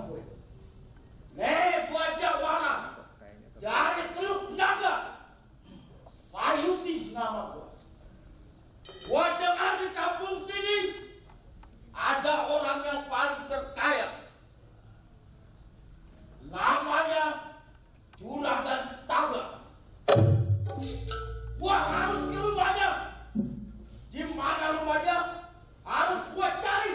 sama gue. Nih gue jawara dari Teluk Naga. Sayuti nama gue. Gue dengar di kampung sini ada orang yang paling terkaya. Namanya Juragan Tabak. Gue harus ke rumahnya. Di mana rumah dia? Harus gue cari.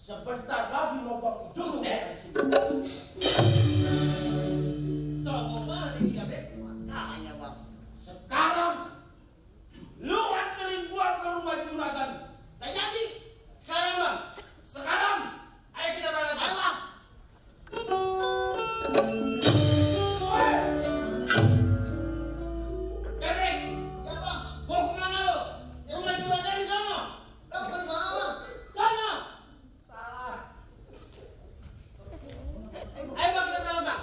Sebentar lagi lubang itu. Sombong banget ini Kabek. Makanya bang. Sekarang lu anterin gua ke rumah juragan. Tak jadi. Sekarang bang. Sekarang. Ayo kita berangkat. Ayo bang. Derek. Ya bang. Mau kemana lu? Rumah juragan di sana. Lo bukan di sana bang. Sana. Ayo bang kita berangkat bang.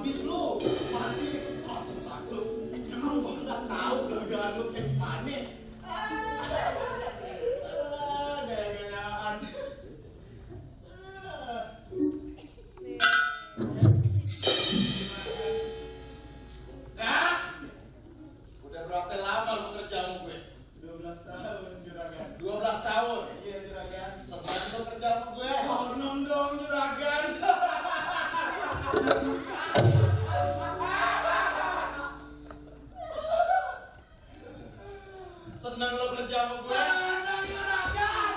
habis lu. Mati sacet. Emang gua nggak tahu gelagaan lu kayak gimana. Gaya-gayaan. Kak, udah berapa lama lu kerja sama gue? 12 tahun juragan. 12 tahun. Iya juragan. Senang lu kerja sama gue? Seneng dong juragan. Senang lu kerja sama gue? Seneng juragan.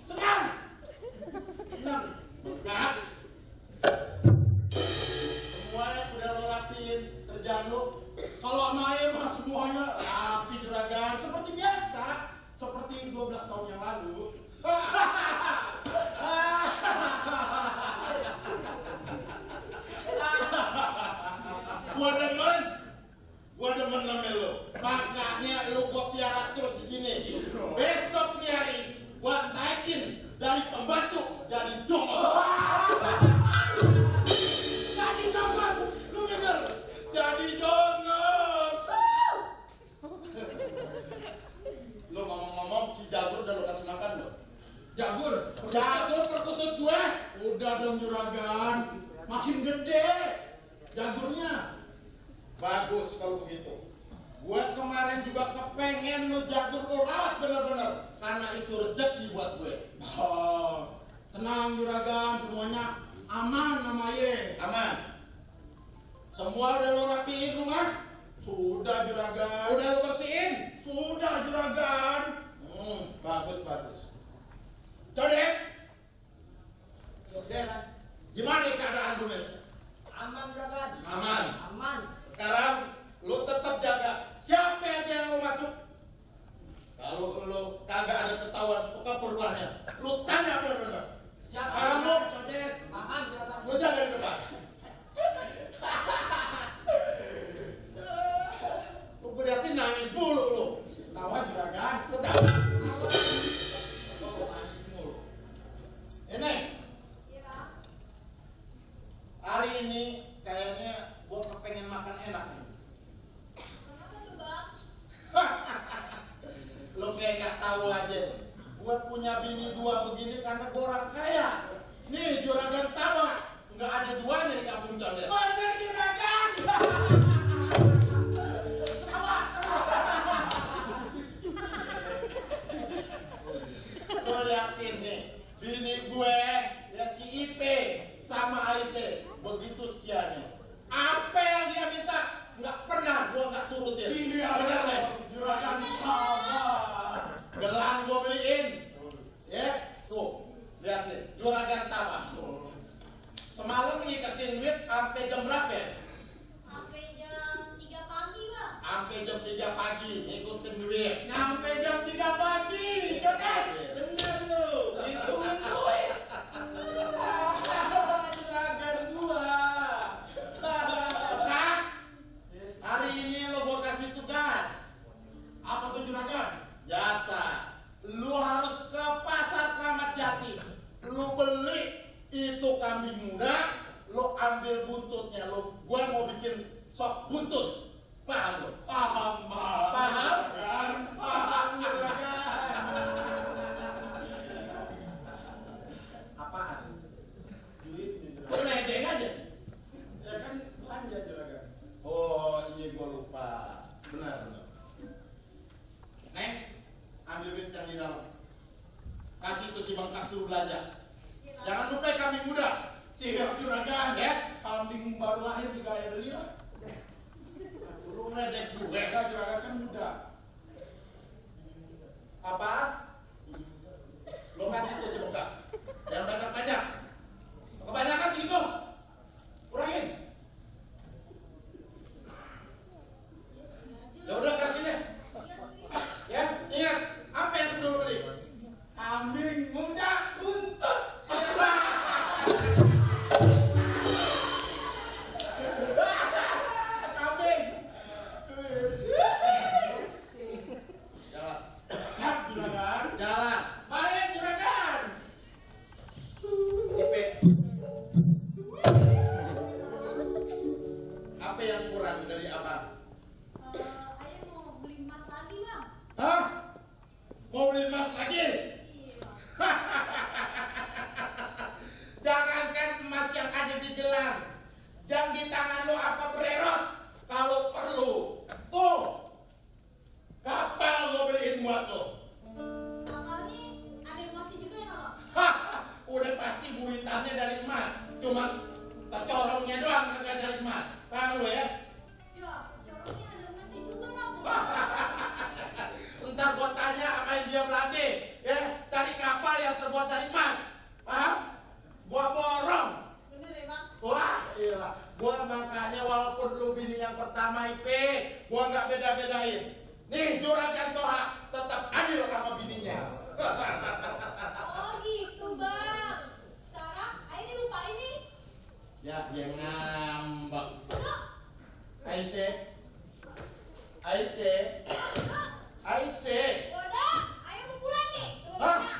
Senang. Senang. Enggak. Semuanya udah lo rapiin kerjaan lu. Kalau sama ayah mah semuanya rapi juragan. Seperti biasa. Seperti 12 tahun yang lalu. Gua demen sama lu. Makanya lu gua piara terus di sini. Besok nih hari gua naikin dari pembantu jadi jongos. Jadi jongos. Lu denger? Jadi jongos. Lu ngomong-ngomong si Jagur udah lu kasih makan belum? Jagur. Jagur perkutut gue. Udah dong juragan. Makin gede. Jagurnya. Bagus kalau begitu. Gue kemarin juga kepengen lu Jagur lu rawat bener-bener. Karena itu rezeki buat gue. Oh, tenang juragan, semuanya aman sama ye. Aman. Semua udah lu rapiin rumah? Sudah juragan. Udah lu bersihin? Sudah juragan. Bagus. Codek. Gimana keadaan lu Nes? Aman juragan. Aman. Sekarang lu tetap jaga siapa aja yang lu masuk. Kalau lu kagak ada ketahuan keperluannya, lu tanya bener-bener. Siap. Kamu Codek, Paham juragan. lu jaga di depan. Lu gue liatin nangis mulu lu. Tawa juragan. Ketawa. Lu nangis mulu. Ini. Hari ini kayaknya gua kepengen makan enak nih. Kenapa tuh bang? Lo kayak nggak tahu aja. Gua punya bini 2 begini karena gua orang kaya. Nih juragan Tabak, nggak ada duanya di kampung Condet. Bener juragan. Gua liatin nih, bini gue ya si Ipe sama Aisyah begitu setianya. Apa yang dia minta nggak pernah gua nggak turutin. Iya Bener nih. juragan sabar. Gelang gua beliin. Ya, tuh. Lihatin, juragan Tabak. Semalam ngiketin duit sampai jam berapa ya? Sampai jam 3 pagi bang. Sampai jam 3 pagi ngikutin duit. Nyampe jam 3 pagi. Codet. Bener lu. Itu duit. Juragan gua. Kak, hari ini lo gua kasih tugas. Apa tuh juragan? Jasa. Lu harus ke pasar Kramat Jati. Lu beli itu kambing muda, lu ambil buntutnya. Gua mau bikin sop buntut. Paham lo? Paham bang. Paham? Juragan. Paham juragan. Apaan? Duitnya Lu juragan. nedeng aja. Ya kan belanja juragan. Oh iya gua lupa. Benar. Neng, ambil duit yang di dalam. Kasih itu si Bangkak suruh belanja. Jangan lupa kambing muda. Siap juragan. Ya. Kambing baru lahir juga ya beli lah. Lu nedek gue. Mereka juragan kan muda. Apa? Lo kasih itu si Bangkak. Jangan banyak-banyak. Kebanyakan segitu. Kurangin. Ya udah kasih deh. Ya, ingat apa yang kedua lo beli? Kambing muda buntut. Kambing. Jalan. Siap juragan. cuman kecorongnya doang kagak dari emas. Paham lu ya? Ya, corongnya ada masih juga nak. Ntar gua tanya sama yang dia belande, ya, cari kapal yang terbuat dari emas. Paham? Gua borong. Bener ya bang? Wah, iya. Gua makanya walaupun lu bini yang pertama IP, gua nggak beda-bedain. Nih Juragan Toha tetap adil sama bininya. Oh gitu bang. Sekarang Aini lupa ini. Ya, dia ngambek. Udah. Aisyah. Udah. Ayo mau pulang nih. Ke Hah? rumahnya.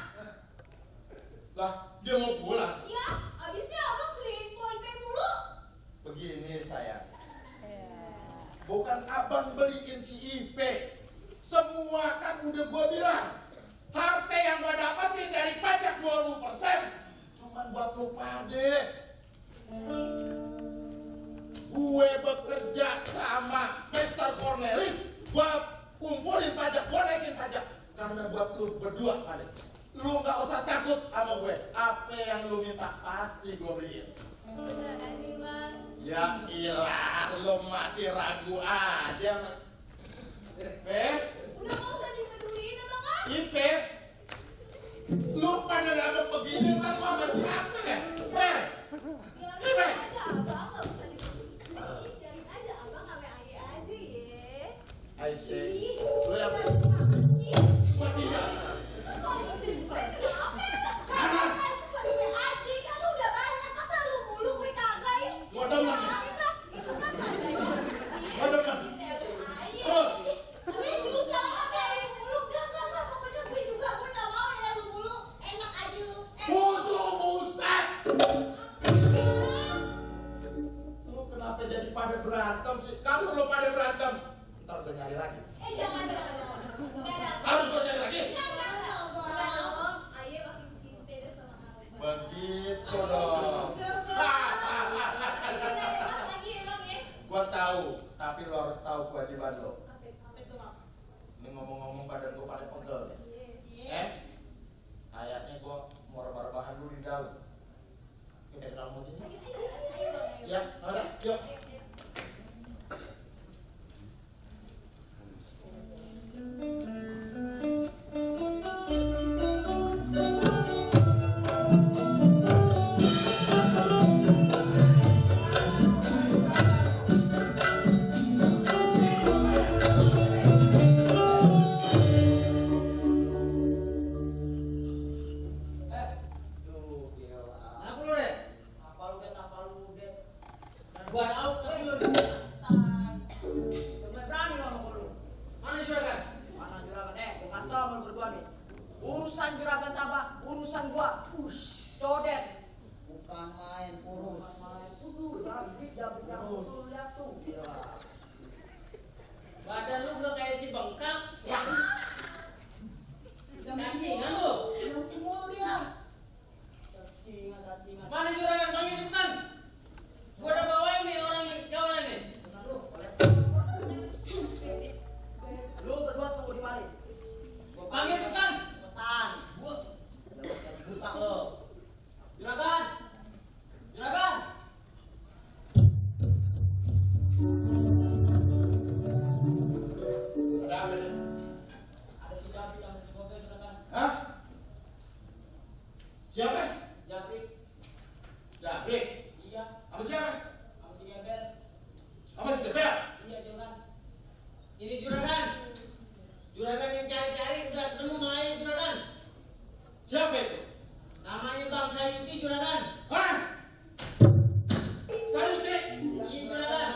Lah, dia mau pulang. Iya. Abisnya abang beliin poin mulu. Begini sayang. Bukan abang beliin si Ipe. Semua kan udah gua bilang. Harta yang gua dapetin dari pajak 20% cuman buat lu pade. Gue bekerja sama Mr. Cornelis. Gua kumpulin pajak, gua naikin pajak. Karena buat lu berdua pade. Lu gak usah takut sama gue. Apa yang lu minta pasti gue beliin. Bener Aini bang. Ya ilah, lo masih ragu aja. Udah gak usah dipeduliin abang kan? Ipe, lu pada ngambek begini kan sama siapa ya? Biarin aja abang, gak usah dipeduliin. Biarin aja abang sama Aye aja ya. Aisyah, Ih, lu yang mati ya. mati ya? Terus kalau dipeduliin gue kenapa ya? Kan peduli aja kan lu udah banyak. Masa lu mulu gue kagak ya? Gua demen. Biarin lah. Itu kan tandanya. Gua demen. Aye. Oh. Gue juga sama Aye mulu. Gak. Pokoknya gue juga. Gue gak mau ya lu mulu. Enak aja lu. Butuh muset. Lu kenapa jadi pada berantem sih? Kalau lu pada berantem, ntar gue nyari lagi. Jangan. Harus gue cari lagi? Jangan dong. Aye makin cinta deh sama abang. Begitu dong. Kita dari Mas lagi ya bang ya. Gua tahu, tapi lo harus tahu kewajiban lo. Apa itu bang? Ini ngomong-ngomong badan gua pada pegel nih. Kayaknya gua mau rebah-rebahan dulu di dalam. Kita ke dalam mobilnya. Ayo bang. Ya, ada, yuk. Apa lu, Dek? Gua tahu tapi lu berani lo sama lu. Mana juragan? Mana juragan? Gua kasih tau sama lu berdua nih. Urusan juragan Tabah, urusan gua. Codet. Bukan main urus. Kudu asli jam-jam urus. Lihat tuh. Badan lu nggak kayak si bengkak. Cacingan lu. Yang mulu dia. Cacingan. Mana juragan? Panggil cepetan. Gua udah bawain nih orang yang kawan ini. Lu berdua tunggu di mari. Panggil cepetan. Cepetan. Gua Buta lo. juragan. Juragan. Ada apa nih? Ada si Jabi sama si Bobe juragan. Hah? Siapa? Jabi. Jabrik. Iya. Apa siapa? Sama si Geber. Apa si Gebel? Iya juragan. Ini juragan. Juragan yang cari-cari udah ketemu main juragan. Siapa itu? Namanya Bang Sayuti juragan. Hah? Sayuti? Iya juragan.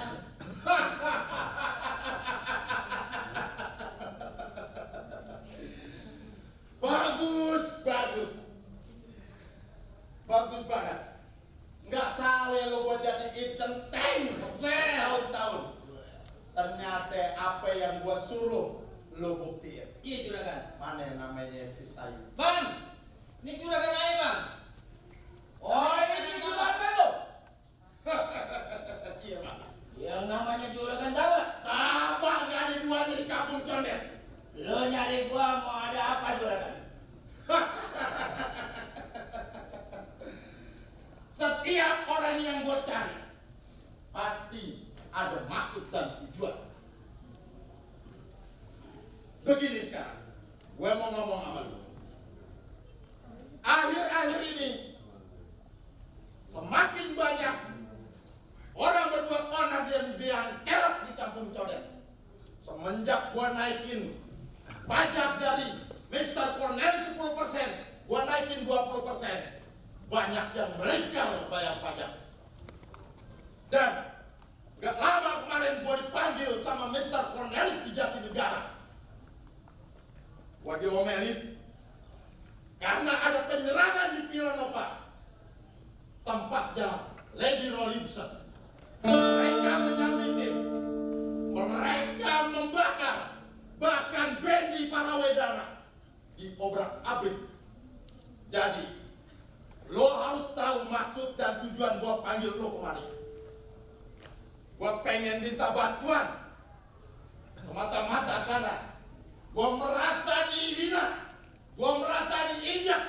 Bagus banget. Nggak salah lo buat jadiin centeng tahun-tahun. Ternyata apa yang gua suruh lo buktiin. Iya juragan. Mana yang namanya si Sayu? Bang, ini juragan aja bang. Oh ini juragan lo. Iya bang. Yang namanya juragan tahu nggak? Abang nggak ada duanya di kampung Condet. Lo nyari gua mau ada apa juragan? Setiap orang banyak yang melingkar bayar pajak. Dan gak lama kemarin gua dipanggil sama Mr. Cornelis di Jatinegara. Gua diomelin karena ada penyerangan di Villa Nova, tempatnya Lady Rollinson. Mereka menyambitin, mereka membakar, bahkan Bendy Parawedana di obrak-abrik. Jadi, lo harus tahu maksud dan tujuan gua panggil lo kemari. Gua pengen minta bantuan, semata-mata karena gua merasa dihina, gua merasa diinjak.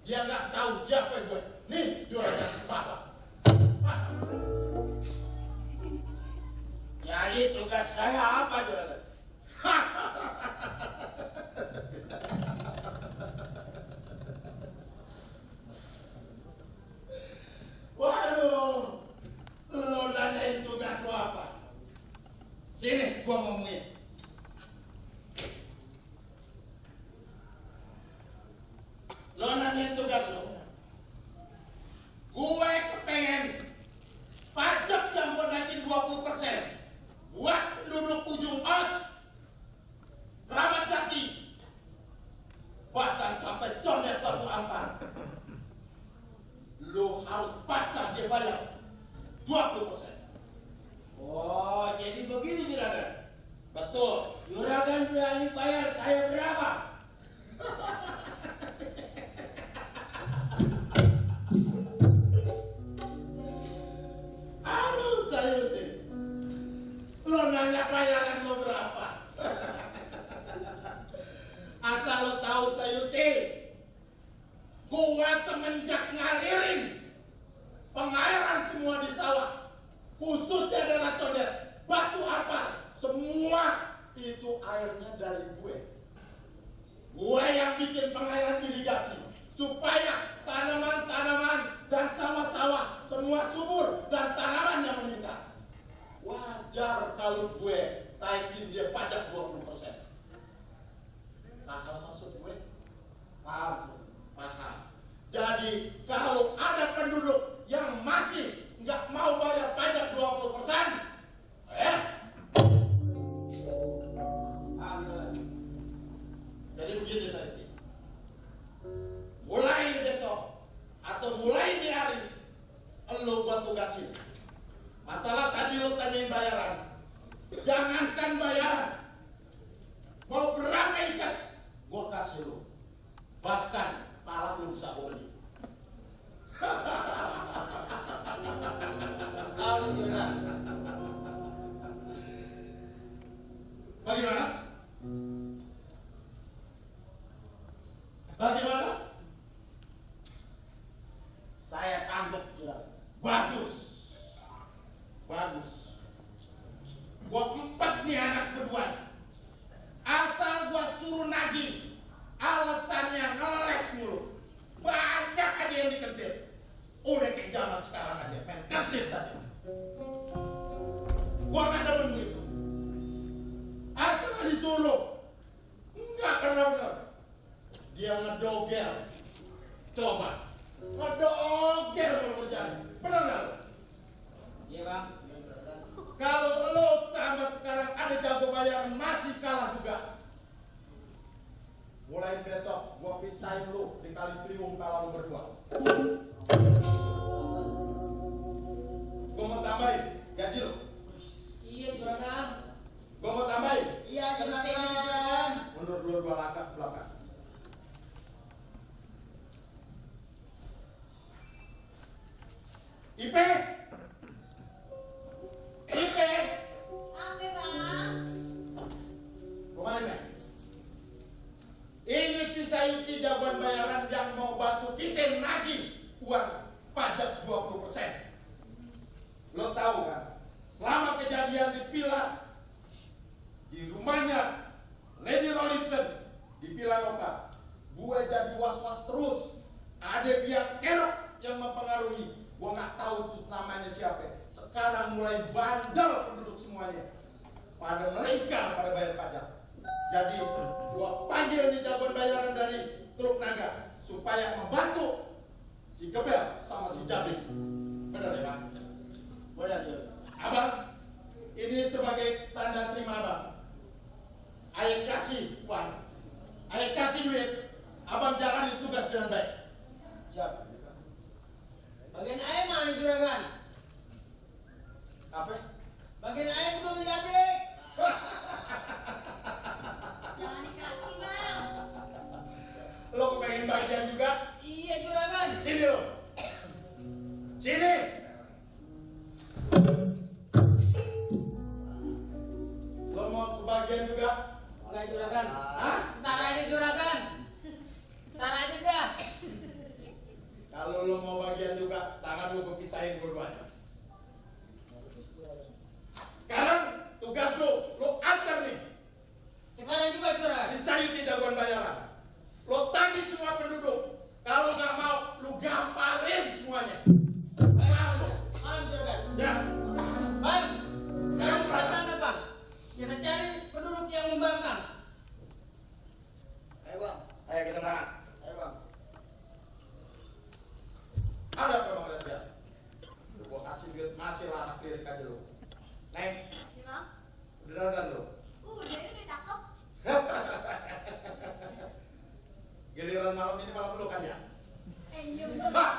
Dia nggak tahu siapa gue. Nih, juragan Baba. Jadi tugas saya apa, Juragan? Waduh, lo nanyain tugas lo apa? Sini, gua ngomongin. Lo nanyain tugas lo. Gue kepengen pajak yang gue naikin 20% buat penduduk ujung os, Kramat Jati, bahkan sampai Condet Batu Ampar. Lo harus paksa dia bayar 20%. Oh, jadi begitu, Juragan? Betul. Juragan berani bayar saya berapa? Aduh, Sayuti. Lo nanya bayaran lo berapa? Asal lo tahu, Sayuti, gua semenjak ngalirin pengairan semua di sawah, khususnya daerah Condet, Batu Ampar, semua itu airnya dari gue. Gue yang bikin pengairan irigasi supaya tanaman-tanaman dan sawah-sawah semua subur dan tanamannya meningkat. Wajar kalau gue naikin dia pajak 20%. Paham maksud gue? Paham. Paham. Jadi kalau ada penduduk yang masih nggak mau bayar pajak 20%, Paham, Juragan. jadi begini saya. Mulai besok atau mulai di hari, lo buat tugasin. Masalah tadi lo tanyain bayaran. Jangankan bayaran, mau berapa ikat, gue kasih lo. Bahkan pala lo bisa gue beli. Tahu nih, Juragan. Bagaimana? Bagaimana? Saya sanggup, Juragan. Bagus. Bagus. Gua empat nih anak berdua. Asal gua suruh nagih, alasannya ngeles mulu. Banyak aja yang dikentir. Udah kayak zaman sekarang aja, main kentir tadi. Gua gak demen gitu. Asal disuruh, enggak benar-benar. Dia ngedogel. Coba. Ngedogel mengerjain. Bener gak lo? Iya, Bang. Kalau lo sampai sekarang ada jago bayaran masih kalah juga. Mulai besok gua pisahin lo di Kali Ciliwung kalau lo berdua. Gua mau tambahin gaji lo. Iya, Juragan. Gua mau tambahin. Iya, Juragan. Mundur dulu 2 langkah ke belakang. Ipe. Ipe. Apa, Bang? Kemana nih? Ini si Sayuti jagoan bayaran yang mau bantu kita nagih uang pajak 20%. Lo tahu kan? Selama kejadian di Villa, di rumahnya Lady Rollinson di Villa Nova, gue jadi was-was terus. Ada pihak kerok yang mempengaruhi. Gue nggak tahu tuh namanya siapa. Sekarang mulai bandel penduduk semuanya. Pada melingkar pada bayar pajak. Jadi gue panggil nih jagoan bayaran dari Teluk Naga supaya membantu si Gebel sama si Jabrik. Benar ya Bang? Benar Juragan. Abang, ini sebagai tanda terima Abang. Ayah kasih uang, ayah kasih duit. Abang jalani tugas dengan baik. Siap. Bagian ayam mana Juragan? Apa? Bagian ayam itu menjabrik. Jangan dikasih, Bang. Lo kepengen bagian juga? Iya Juragan. Sini lo. Sini. Lo mau kebagian juga? Enggak Juragan. Hah? Ntar aja Juragan. Ntar aja dah. Kalau lo mau bagian juga, tangan lo gue pisahin keduanya. Sekarang tugas lo antar nih. Sekarang juga Juragan. Sisanya tidak gue bayaran. Lo tagih semua penduduk. Kalau nggak mau, lo gamparin semuanya. Malam Juragan. Ya. Bang, sekarang kita berangkat Bang. Kita cari penduduk yang membangkang. Ayo Bang. Ayo kita berangkat. Ayo Bang. Ada apa bang lihat ya? Gue kasih duit masih larak lirik aja lo. Neng, Ya, Bang. udah dandan lo. Udah, ini udah cakep. Giliran malam ini malam pelukan ya? Iya, Bang.